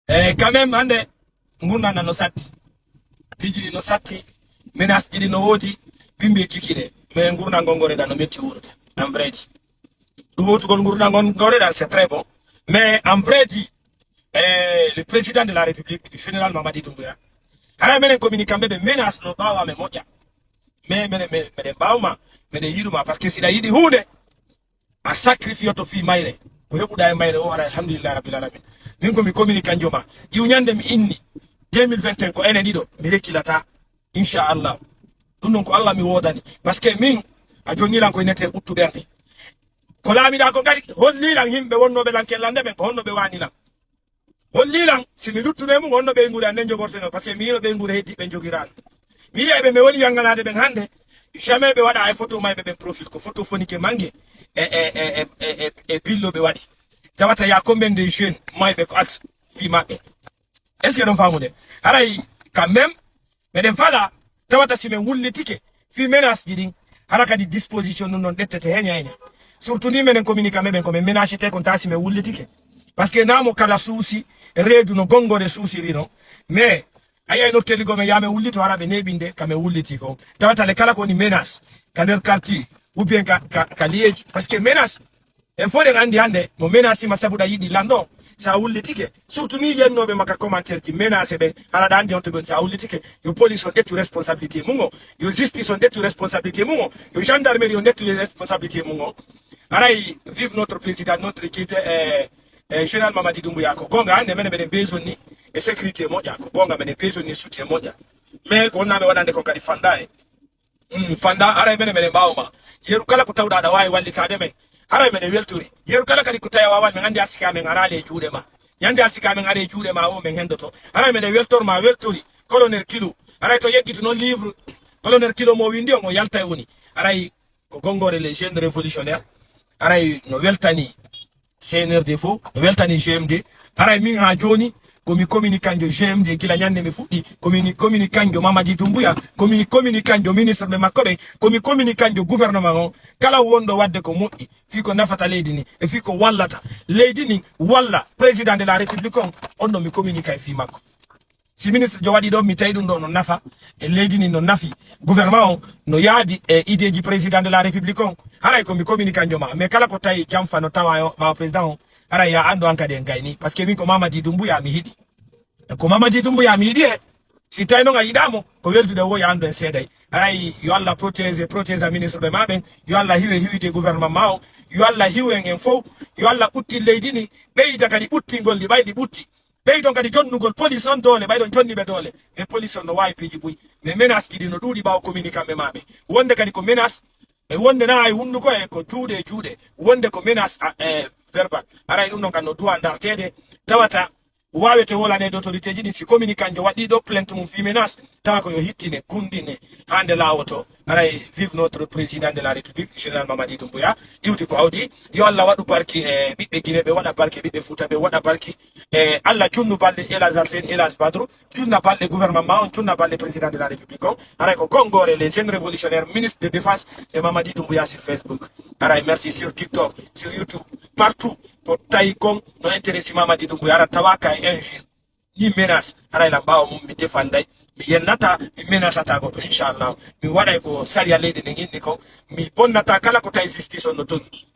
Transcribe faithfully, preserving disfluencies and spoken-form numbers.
E quand même hannde ngurndan no satti. Piiji ɗi no satti, menace ji ɗi no woodi, bimbi e kikiɗe. Mais ngurndan ngon ngoreɗan no metti wuurude. En vrai di. Ɗum wootugol ngurndan ngon ngoreɗan, c'est très bon. Mais en vrai di, eh, le président de la République, général Mamadi Doumbouya, hara menen communiqué ɓe ɓe menace no ɓaawa men moƴƴa. Mais meɗen meɗen ɓaawma, meɗen yiɗuma, parce que si ɗa yiɗi huunde, a sacrifiyoto fii mayre. Ko heɓuɗa e mayre o, ara alhamdulillahi rabbil alamin. Min ko mi communiqué kanjo ma. Iw ñande mi inni deux mille vingt et un ko enen ɗiɗo, mi rekkilata. Inchallah. Ɗum ɗon ko Allah mi woodani. Parce que min, a jonni lan koye nete ɓuttu ɓernde. Ko laamiɗa ko kadi, holli lan yimɓe wonnooɓe lan kellande ɓen, ko honno ɓe waani lan. Holli lan, si mi luttuno e mum, honno ɓeynguure an nden jogorteno, parce que mi yiino ɓeynguure heddi ɓe jogiraano. Mi yiya ɓe, mi woni yanganaade ɓen hannde, jamais ɓe waɗa e photo mayɓe ɓen profil, ko photo fonike mange e, e, e, e, e, e billo ɓe waɗi. Tawata ya combien de jeunes mayɓe ko at fii maɓɓe. Est-ce que ɗon faamude? Haray, quand même, meɗen fala, tawata si men wullitike, fii menace ji ɗin, hara kadi disposition ɗum ɗon ƴettete heña heña. Surtout ni menen communiqué meɓen ko men menacité kon ta si men wullitike. Parce que namo kala suusi, reedu no gongore suusiri non. Mais, a yiyay nokkeeli goo men yaa men wullito hara ɓe neeɓinde, ka men wulliti kon. Tawata le kala ko woni menace, ka nder quartier, ou bien ka, ka, ka liyeeji. Parce que menace, en fof ɗen anndi hannde, mo menacima sabu ɗa yiɗi lanɗo, sa wullitike. Surtout ni yennooɓe makka commentaire ji, menace ɓen, hara ɗa anndi on to ɓen, sa wullitike, yo police on ƴettu responsabilité mum o, yo justice on ƴettu responsabilité mum o, yo gendarmerie on ƴettu responsabilité mum o. Haray, vive notre président, notre guide, eh, eh, général Mamadi Doumbouya, ko goonga hannde menen meɗen besoin ni e sécurité moƴƴa, ko goonga meɗen besoin ni soutien moƴƴa. Mais ko wonnaa ɓe waɗande kon kadi fannda e, mm, fannda, haray menen meɗen ɓaawo ma. Yeru kala ko tawɗa aɗa waawi wallitaade men, haray meɗen weltori. Yeru kala kadi ko tawi a waawaani, men anndi arsike amen araali e juuɗe ma. Ñande arsike amen ari e juuɗe ma o, men henndoto. Haray meɗen weltor ma, weltori. Colonel Kilo. Haray to yeggiti noon livre Colonel Kilo mo winndi on, o yalta e woni. Haray ko gongore les jeunes révolutionnaires. Haray no weltani C N R D fof, no weltani G M D. Haray min haa jooni, ko mi communique kanjo G M D gila ñande mi fuɗɗi, ko mi communique kanjo Mamadi Doumbouya, ko mi communique kanjo ministre ɓe makko ɓen, ko mi communique kanjo gouvernement on. Kala wonɗo waɗde ko moƴƴi, fii ko nafata leydi ni, e fii ko wallata leydi ni, walla président de la république on, on ɗon mi communique e fii makko. Si ministre jo waɗi ɗon, mi tawi ɗum ɗo no nafa e leydi ni, no nafi gouvernement on, no yaadi e idée ji président de la république on, haray ko mi communique kanjo ma. Mais kala ko tawi jamfa no tawa yo ɓaawo président on, haray ya anndu an kadi en gayni. Parce que min ko Mamadi Doumbouya mi yiɗi. E ko Mamadi Doumbouya mi yiɗi e. Si tawi noon a yiɗaa mo, ko weldude o ya anndu en seeday. Haray yo Allah protégé, protégé ministre ɓe ma ɓen. Yo Allah hiwe hiwde gouvernement ma on. Yo Allah hiw en en fof. Yo Allah ɓuttin leydi ni. Ɓeyda kadi ɓuttingol ɗi ɓay ɗi ɓutti. Ɓeydon kadi jonnugol police on doole, ɓay ɗon jonni ɓe doole. Mais police on no waawi piiji buy. Mais menace ji ɗi no ɗuuɗi ɓaawo communiqué kamɓe ma ɓe. Wonde kadi ko menace, e wonde na e hunduko e ko juuɗe e juuɗe. Wonde ko menace a, e verbal. Haray ɗum ɗon kan no duwa darteede. Tawata waawete wolaneede autorité ji ɗin si communique kanjo waɗi ɗo plainte mum fii menace. Tawa ko yo hittine, kunndine, hande laawoto. Haray vive notre président de la République, général Mamadi Doumbouya. Iwdi ko awdi. Yo Allah waɗu barki e ɓiɓɓe Guinée ɓe, waɗa barki e ɓiɓɓe Fouta ɓe, waɗa barki e Allah junnu balɗe El Hadj Alseyni, El Hadj Badru, junna balɗe gouvernement ma on, junna balɗe président de la République on. Haray ko gongore les jeunes révolutionnaires, ministre de défense e Mamadi Doumbouya sur Facebook. Haray merci sur TikTok, sur YouTube, partout. Ko tawi kon no intéressé Mamadi Doumbouya, ara tawa ka e injure. Ni menace, haray lan ɓaawo mum mi defanday, mi yennata, mi menasata goɗɗo, inchallah. Mi waɗay ko sariya leydi ndin inni kon, mi bonnata kala ko tawi justice on no togi.